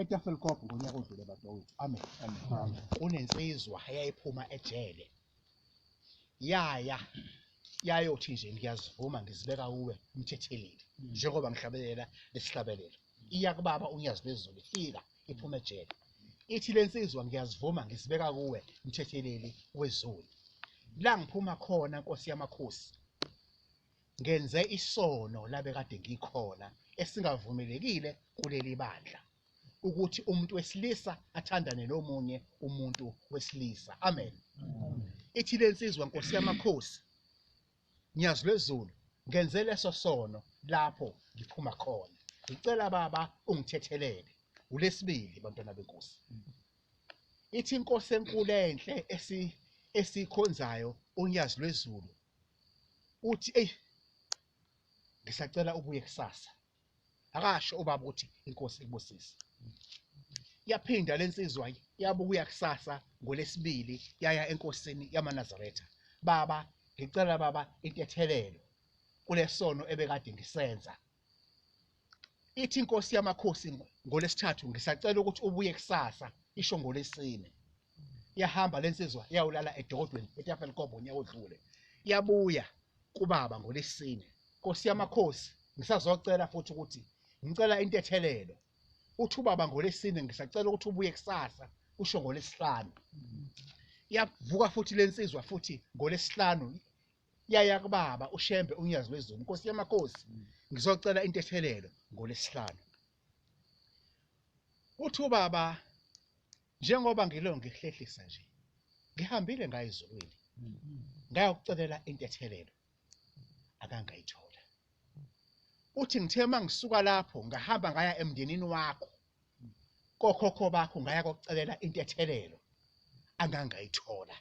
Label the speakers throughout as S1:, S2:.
S1: ETafelkop ngonyaka odlule badowethu. Amen.
S2: Amen.
S1: Kunensizwa eyayiphuma ejele. Yaya yayothi nje ngiyazivuma ngizibeka kuwe mthetheleli njengoba ngihlabelela lesihlabelelo. Iya kubaba uNyazi lwezulu ifika iphuma ejele. Ithi lensizwa ngiyazivuma ngizibeka kuwe mthetheleli wezulu. La ngiphuma khona Nkosi yamakhosi ngenze isono labekade ngikhona esingavumelekile kuleli bandla ukuthi umuntu wesilisa athandane nomunye umuntu wesilisa. Amen. Ithi lensizwa Nkosi yamakhosi Nyazi lwezulu ngenze leso sono lapho ngiphuma khona. Ngicela baba ungithethelele. Ulesibili bantwana benkosi. Ithi inkosi enkulu enhle esi esikhonzayo uNyazi lwezulu uthi eyi ngisacela ubuye kusasa akasho ubaba ukuthi inkosi ikubusise yaphinda lensizwa yabuya kusasa ngolesibili yaya enkosini yamaNazaretha baba ngicela baba intethelelo kulesono ebekade ngisenza ithi inkosi yamakhosi ngolesithathu ngisacela ukuthi ubuye kusasa isho ngolesine yahamba lensizwa yawulala edokodweni eTafelkop ngonyaka odlule yabuya kubaba ngolesine nkosi yamakhosi ngisazocela futhi ukuthi ngicela intethelelo uthi ubaba ngolesine ngisacela ukuthi ubuye kusasa usho ngolesihlanu yavuka futhi lensizwa futhi ngolesihlanu yaya kubaba uShembe uNyazi lwezulu Nkosi yamakhosi ngizocela intethelelo ngolesihlanu uthi ubaba njengoba ngilo ngihlehlisa nje ngihambile ngaye ezulwini ngayokucelela intethelelo akangayithola uthi ngithe uma ngisuka lapho ngahamba ngaya emndenini wakho kokhokho bakho ngaya kokucelela intethelelo angangayithola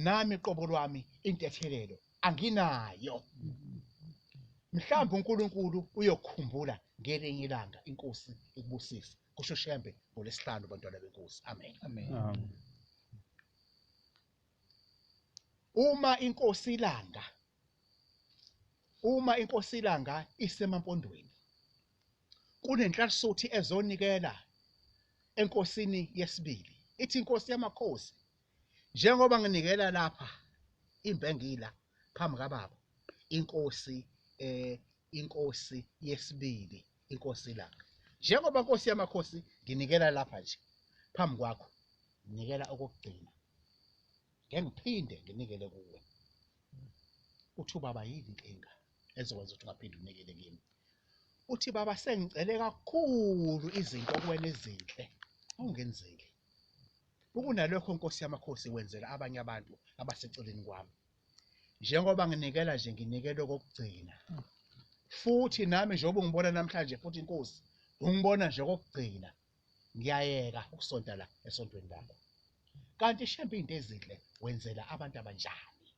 S1: nami qobo lwami intethelelo anginayo mhlawumbe uNkulunkulu uyokukhumbula ngelinye ilanga inkosi ikubusise kusho Shembe ngolesihlanu bantwana benkosi amen
S2: amen, amen.
S1: Uma inkosi ilanga uma inkosi ilanga isemampondweni kunenhlalisuthi ezonikela enkosini yesibili ithi inkosi yamakhosi njengoba nginikela lapha imbengila phambi kababa inkosi eh inkosi yesibili inkosi ilanga njengoba nkosi yamakhosi nginikela lapha nje phambi kwakho nginikela okokugcina ngeke ngiphinde nginikele kuwe uthi ubaba yini inkinga ezokwenza ukuthi ungaphinde unikele kimi uthi baba sengicele kakhulu izinto kuwena ezinhle awungenzeli ukunalokho nkosi yamakhosi wenzela abanye abantu abaseceleni kwami njengoba nginikela nje nginikela okokugcina futhi nami njengoba ungibona namhlanje futhi inkosi ungibona nje okokugcina ngiyayeka ukusonta la esontweni lakho kanti shembe into ezinhle wenzela abantu abanjani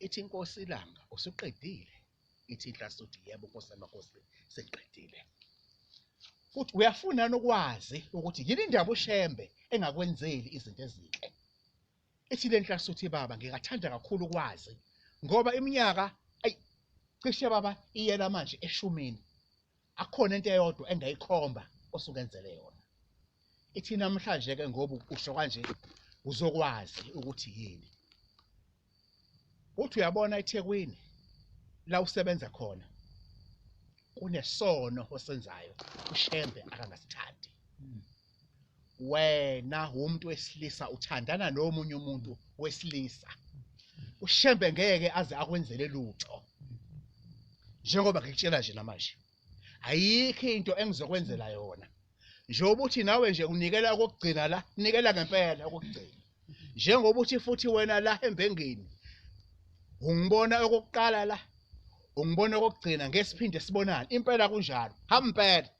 S1: ithi inkosi ilanga usuqedile ithi inhlasuthi yebo nkosi yamakhosi sengiqedile futhi uyafuna nokwazi ukuthi yini indaba uShembe engakwenzeli izinto ezinhle ithi le nhlasuthi baba ngingathanda kakhulu ukwazi ngoba iminyaka ayi cishe baba iyela manje eshumini akukhona into eyodwa engayikhomba osukenzele yona ithi namhlanje ke ngoba usho kanje uzokwazi ukuthi yini uthi uyabona eThekwini la usebenza khona kunesono osenzayo uShembe akangasithandi wena umuntu wesilisa uthandana nomunye umuntu wesilisa uShembe ngeke aze akwenzele lutho njengoba ngikutshela nje namanje ayikho into engizokwenzela yona njengoba uthi nawe nje unikela okokugcina la nikela ngempela okokugcina njengoba uthi futhi wena la embengeni ungibona okokuqala la ungibona okokugcina ngesiphinde sibonane impela kunjalo hamba impela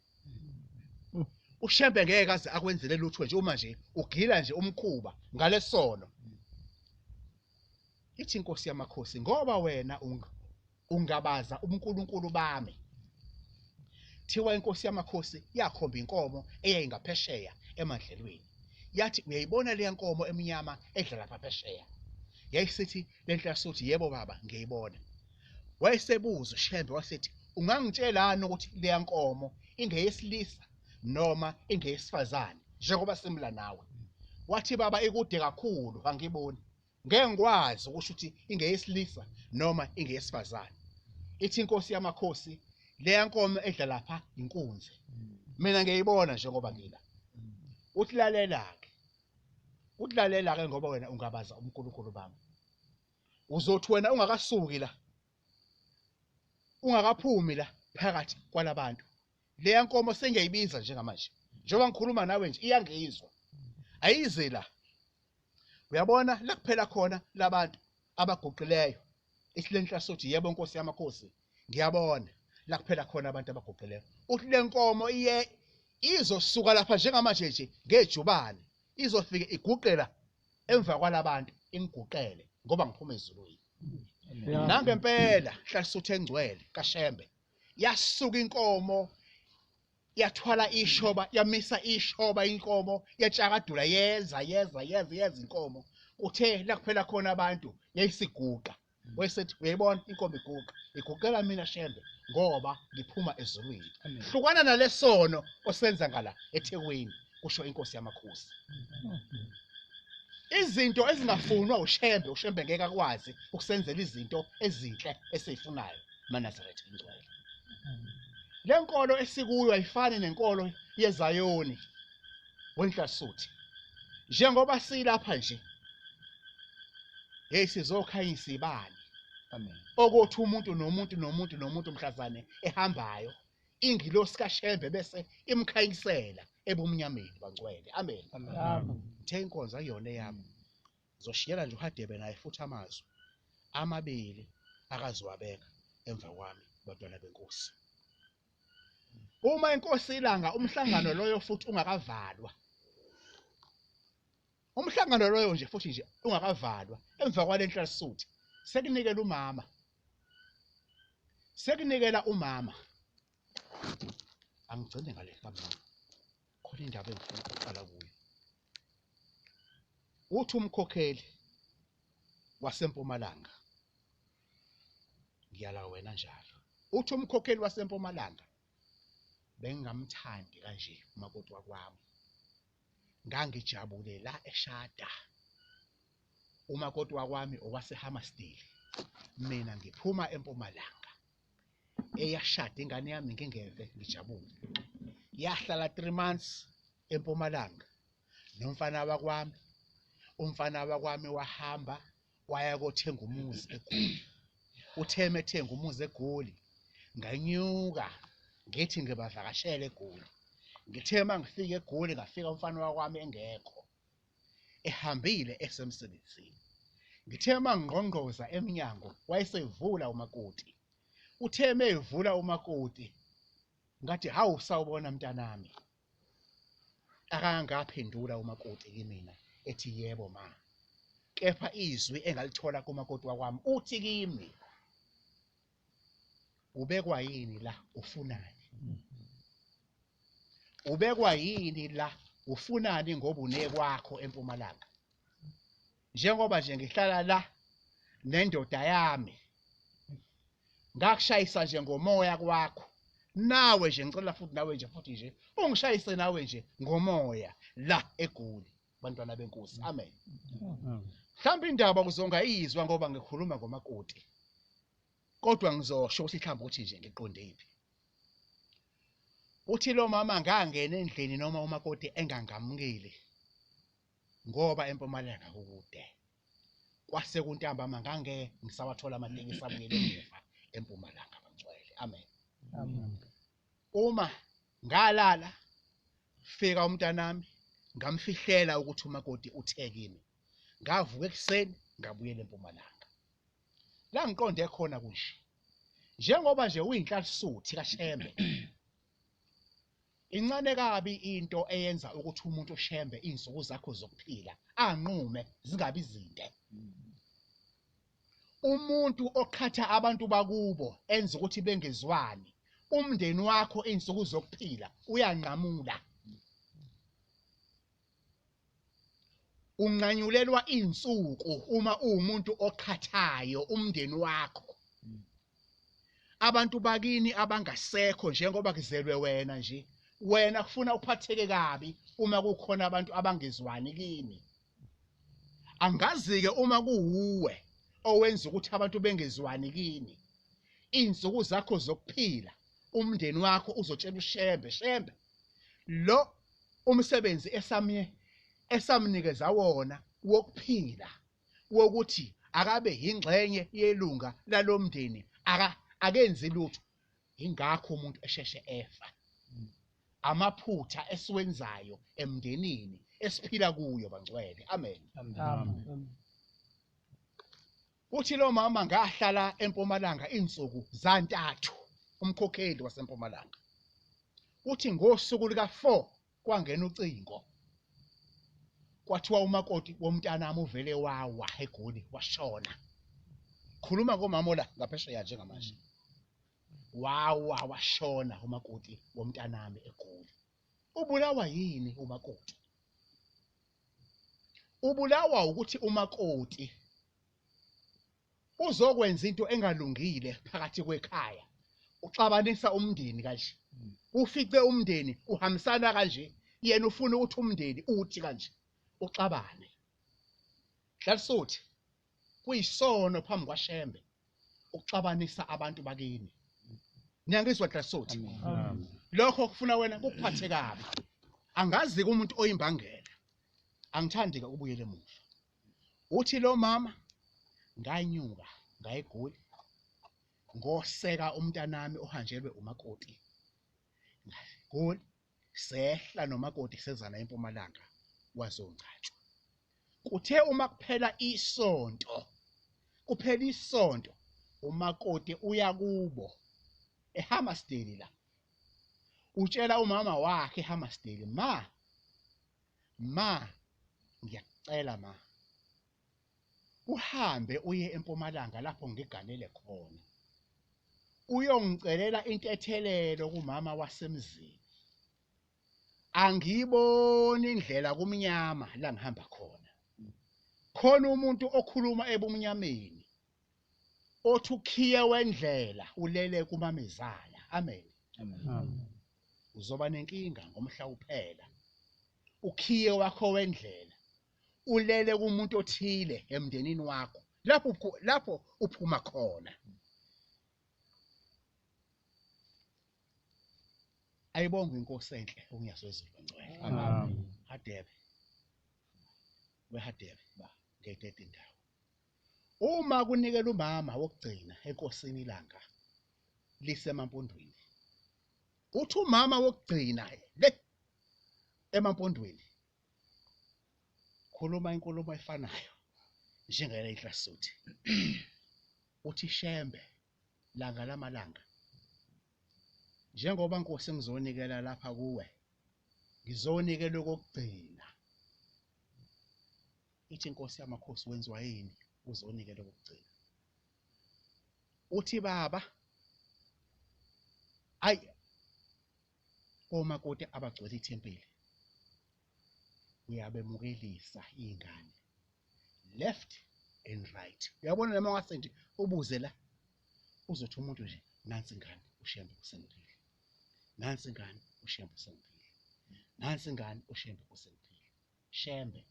S1: uShembe ngeke aze akwenzele lutho nje uma nje ugila nje umkhuba ngalesono ithi inkosi yamakhosi ngoba wena ungabaza ubuNkulunkulu bami thiwa inkosi yamakhosi yakhomba inkomo eyayingaphesheya emadlelweni yathi uyayibona leya nkomo emnyama edla lapha phesheya yayisithi lenhlasuthi yebo baba ngiyayibona wayesebuza uShembe wasethi ungangitshelani ukuthi leya nkomo ingeyesilisa noma ingeyesifazane njengoba simla nawe. Wathi baba ikude kakhulu angiboni, ngeke ngikwazi ukusho ukuthi ingeyesilisa noma ingeyesifazane. Ithi inkosi yamakhosi leya nkomo edla lapha inkunzi, mina ngiyayibona njengoba ngila. Uthi lalela-ke, uthi lalela-ke ngoba wena ungabaza uNkulunkulu bami. Uzothi wena ungakasuki la, ungakaphumi la phakathi kwalabantu, leya nkomo sengiyayibiza njengamanje njengoba ngikhuluma nawe nje iyangizwa, ayize la. Uyabona la kuphela khona labantu abaguqileyo, ithi le nhlasothi yebo nkosi yamakhosi ngiyabona la kuphela khona abantu abaguqileyo. Uthi le nkomo iye izosuka lapha njengamanje nje ngejubane, izofike iguqela emva kwalabantu ingiguqele ngoba ngiphuma ezulwini. Nangempela Nhlasuthu engcwele kaShembe yasuka inkomo yathwala ishoba, yamisa ishoba inkomo, yatshakadula yeza yeza yeza yeza inkomo. Kuthe la kuphela khona abantu yayisiguqa, wayesethi uyayibona inkomo iguqa, iguqela mina Shembe ngoba ngiphuma ezulwini. Hlukana nalesono osenza ngala eThekwini, kusho inkosi yamakhosi. Izinto ezingafunwa uShembe, uShembe ngeke akwazi ukusenzela izinto ezinhle esizifunayo maNazaretha ingcwele. Le nkolo esikuyo ayifani nenkolo yeZayoni wenhlasuthi. Njengoba silapha nje, hey sizokhanyisa ibani. Amen. Okothi umuntu nomuntu nomuntu nomuntu mhlazane ehambayo ingilosi kaShembe bese imkhanyisela ebumnyameni bangcwele. Amen. Amen. Ngithe inkonzo akuyona eyami. Ngizoshiyela nje uHadebe naye futhi amazwi amabili akaziwabeka emva kwami bantwana benkosi. Uma inkosi ilanga umhlangano loyo futhi ungakavalwa, umhlangano loyo nje futhi nje ungakavalwa emva kwale nhlasuthu sekunikela umama, sekunikela umama. Angigcine ngale kamama, khona indaba engifuna ukuqala kuyo. Uthi umkhokheli waseMpumalanga, ngiyala wena njalo, uthi umkhokheli waseMpumalanga bengingamthandi kanje umakoti wakwami, ngangijabule la eshada. Umakoti wakwami owaseHammersdale, mina ngiphuma eMpumalanga. Eyashada ingane yami ngingeve ngijabule, yahlala 3 months eMpumalanga nomfana wakwami. Umfana wakwami wahamba waya kothenga umuzi eGoli. Uthe methenga umuzi eGoli, nganyuka ngithi ngibavakashele eGoli. Ngithe mangifika eGoli ngafika umfana wakwami engekho, ehambile esemsebenzini. Ngithe mangingqongqoza emnyango wayesevula umakoti. Uthe mevula umakoti ngathi hawu sawubona mntanami. Akangaphendula umakoti kimina ethi yebo ma, kepha izwi engalithola kumakoti wakwami uthi kimi ubekwa yini la ufunani, ubekwa yini la ufunani ngoba unekwakho eMpumalanga. Njengoba nje ngihlala la nendoda yami, ngakushayisa nje ngomoya kwakho, nawe nje ngicela futhi nawe nje futhi nje ungishayise nawe nje ngomoya la eGoli, bantwana benkosi. Amen. Mhlawumbe indaba uzongayizwa ngoba ngikhuluma ngomakoti, kodwa ngizosho ukuthi mhlawumbe ukuthi nje ngiqondephi. Uthi lo mama ngangena endlini noma umakoti engangamukeli ngoba eMpumalanga kukude. Kwase kuntambama ngange ngisawathola amatekisi abuyele emuva eMpumalanga bangcwele. Amen. Amen. Uma ngalala fika umntanami ngamfihlela ukuthi umakoti uthe kimi, ngavuka ekuseni ngabuyela eMpumalanga. La ngiqonde khona kunje, njengoba nje uyinhlalisuthi kaShembe, incane kabi into eyenza ukuthi umuntu uShembe izinsuku zakho zokuphila anqume zingabi zinde. Umuntu oqhatha abantu bakubo enza ukuthi bengezwani, umndeni wakho izinsuku zokuphila uyanqamula. Unqanyulelwa insuku uma uwumuntu oqhathayo umndeni wakho. Abantu bakini abangasekho njengoba kuzelwe wena nje, wena kufuna uphatheke kabi uma kukhona abantu abangezwani kini. Angazi-ke uma kuwuwe owenza ukuthi abantu bengezwani kini. Iy'nsuku zakho zokuphila umndeni wakho uzotshela uShembe, Shembe lo umsebenzi esamye esamnikeza wona wokuphila wokuthi akabe yingxenye yelunga lalomndeni aka akenzi lutho. Ingakho umuntu esheshe efa. Amaphutha esiwenzayo emndenini esiphila kuyo bangcwele. Amen.
S2: Amen.
S1: Uthi lo mama ngahlala eMpumalanga insuku zantathu, umkhokheli waseMpumalanga. Uthi ngosuku lika-4 kwangena ucingo, kwathiwa umakoti womntanami uvele wawa eGoli washona. Khuluma komama la ngaphesheya njengamanje. Wawa washona umakoti womntanami eGoli. Ubulawa yini umakoti? Ubulawa ukuthi umakoti uzokwenza into engalungile phakathi kwekhaya, uxabanisa umndeni kanje, ufice umndeni uhambisana kanje, yena ufuna ukuthi umndeni uthi kanje, uxabane. Dlalisuthi kuyisono phambi kwaShembe ukuxabanisa abantu bakini. Niyangizwa Dlalisuthi? Lokho kufuna wena kukuphathe kabi. Angazi umuntu oyimbangela, angithandi ke ubuyele emuva. Uthi lo mama nganyuka ngayeGoli ngoseka umntanami ohanjelwe umakoti. Goli sehla nomakoti sezana eMpumalanga wazongcatshwa. Kuthe uma kuphela isonto, kuphela isonto umakoti uya kubo eHammersdale la. Utshela umama wakhe eHammersdale, ma ma ngiyakucela ma uhambe uye eMpumalanga lapho ngiganele khona, uyongicelela intethelelo kumama wasemzini. Angiyiboni indlela kumnyama la ngihamba khona. Khona umuntu okhuluma ebumnyameni othi ukhiye wendlela ulele kumamezala. Amen.
S2: Amen.
S1: Uzoba nenkinga ngomhla uphela. Ukhiye wakho wendlela ulele kumuntu othile emndenini wakho lapho lapho uphuma khona. Ayibongwe inkosi enhle uNyazi wezulu bangcwele.
S2: Amen.
S1: Hadebe. WeHadebe ba ngeyitete indawo. Uma kunikela umama wokugcina enkosini ilanga lisemampondweni. Uthi umama wokugcina le emampondweni khuluma inkulumo efanayo njengale ihlasuthi. Uthi Shembe langa lamalanga njengoba Nkosi ngizonikela lapha kuwe, ngizonikela okokugcina. Ithi inkosi yamakhosi wenziwa yini uzonikela okokugcina? Uthi baba ayi omakoti abagcwele ithempeli uyabemukelisa iy'ngane left and right. Uyabona noma ungase nje ubuze la uzothi umuntu nje nansi ingane uShembe usengiphile, nansi ingane uShembe usengiphile, nansi ingane uShembe usengiphile. Shembe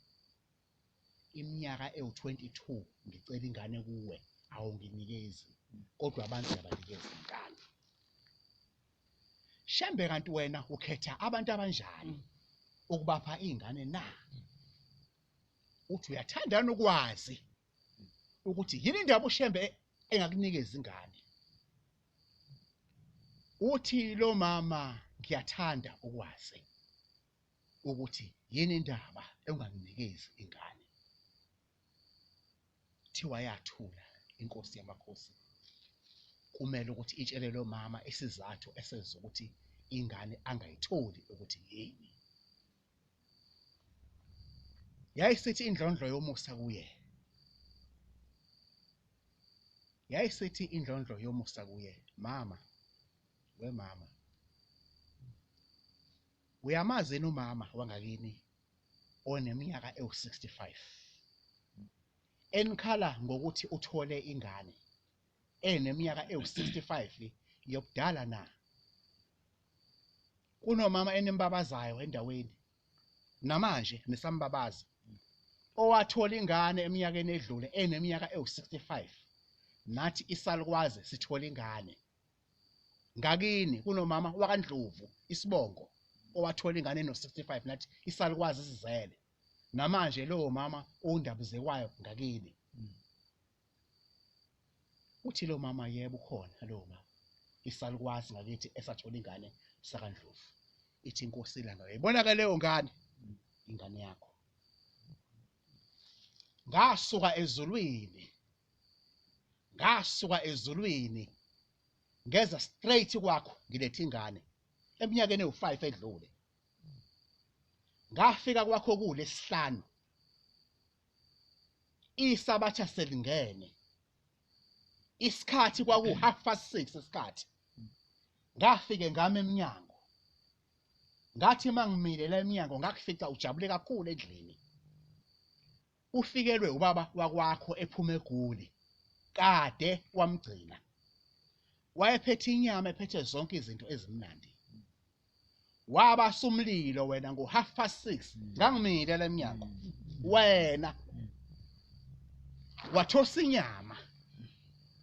S1: iminyaka ewu-22 ngicela ingane kuwe awunginikezi, kodwa abantu uyabanikeza ingane. Shembe kanti wena ukhetha abantu abanjani ukubapha iy'ngane na? Uthi uyathandana ukwazi ukuthi yini indaba uShembe engakunikeza ingane. Uthi lo mama ngiyathanda ukwazi ukuthi yini indaba enganginikezi ingane. Thiwa yathula inkosi yamakhosi, kumele ukuthi itshele lo mama isizathu esenza ukuthi ingane angayitholi ukuthi yini. Yayisithi indlondlo yomusa kuye, yayisithi indlondlo yomusa kuye, mama wemama uyamazi yini umama wangakini oneminyaka ewu-65 enikhala ngokuthi uthole ingane? eneminyaka ewu-65 yobudala na? Kunomama enimbabazayo endaweni namanje nisambabaza owathola ingane eminyakeni edlule eneminyaka ewu-65, nathi isalukwazi sithola ingane. Ngakini kunomama wakaNdlovu isibongo owathola ingane eno-65, nathi isalukwazi sizele. Namanje lowo mama owundabuzekwayo ngakini. Uthi lo mama, yebo ukhona lowo mama, isalukwazi ngakithi esathola ingane sakaNdlovu. Ithi inkosi iLanga, uyayibona ke leyo ngane, ingane yakho. Ngasuka ezulwini, ngasuka ezulwini ngeza straight kwakho ngilethe ingane eminyakeni ewu-5 edlule. Ngafika kwakho kulesihlanu, isabatha selingene, isikhathi kwaku 6:30 isikhathi. Ngafike ngama emnyango, ngathi mangimile la emnyango ngakufica ujabule kakhulu endlini, ufikelwe ubaba wakwakho ephuma eGoli, kade wamgcina, wayephethe inyama, ephethe zonke izinto ezimnandi. Wabasa umlilo wena ngo 6:30, ngangimile la emnyango, wena wathosa inyama,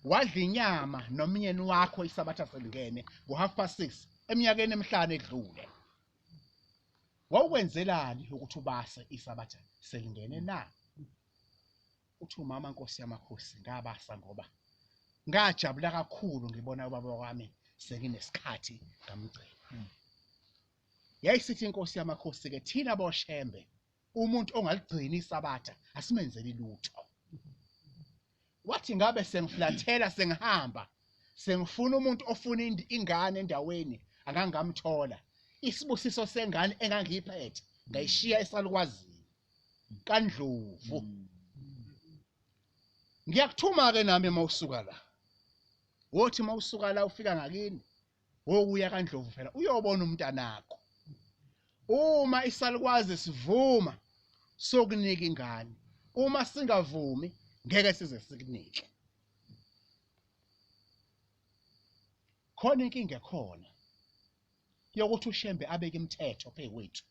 S1: wadla inyama nomyeni wakho, isabatha selingene ngo 6:30 eminyakeni emihlanu edlule. Wawukwenzelani ukuthi ubase isabatha selingene na? Uthi umama, Nkosi yamakhosi, ngabasa ngoba ngajabula kakhulu ngibona ubaba wami senginesikhathi ngamgcina. Yayisithi inkosi yamakhosi ke, thina boShembe umuntu ongaligcini isabatha asimenzeli lutho. Wathi ngabe sengiflathela, sengihamba sengifuna umuntu ofuna ingane endaweni, angangamthola. Isibusiso sengane engangiyiphethe ngayishiya esalukwazini kaNdlovu. Ngiyakuthuma ke nami mawusuka la, wothi mawusuka la ufika ngakini wokuya kaNdlovu phela uyobona umntanakho. Uma isalukwazi sivuma sokunika ingane, uma singavumi ngeke size sikunike. Khona inkinga ekhona yokuthi uShembe abeke imithetho phezu kwethu,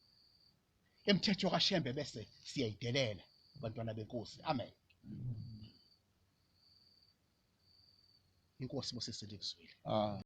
S1: imithetho kaShembe bese siyayidelela, bantwana benkosi. Amen. Inkosi bosisile kuzwile.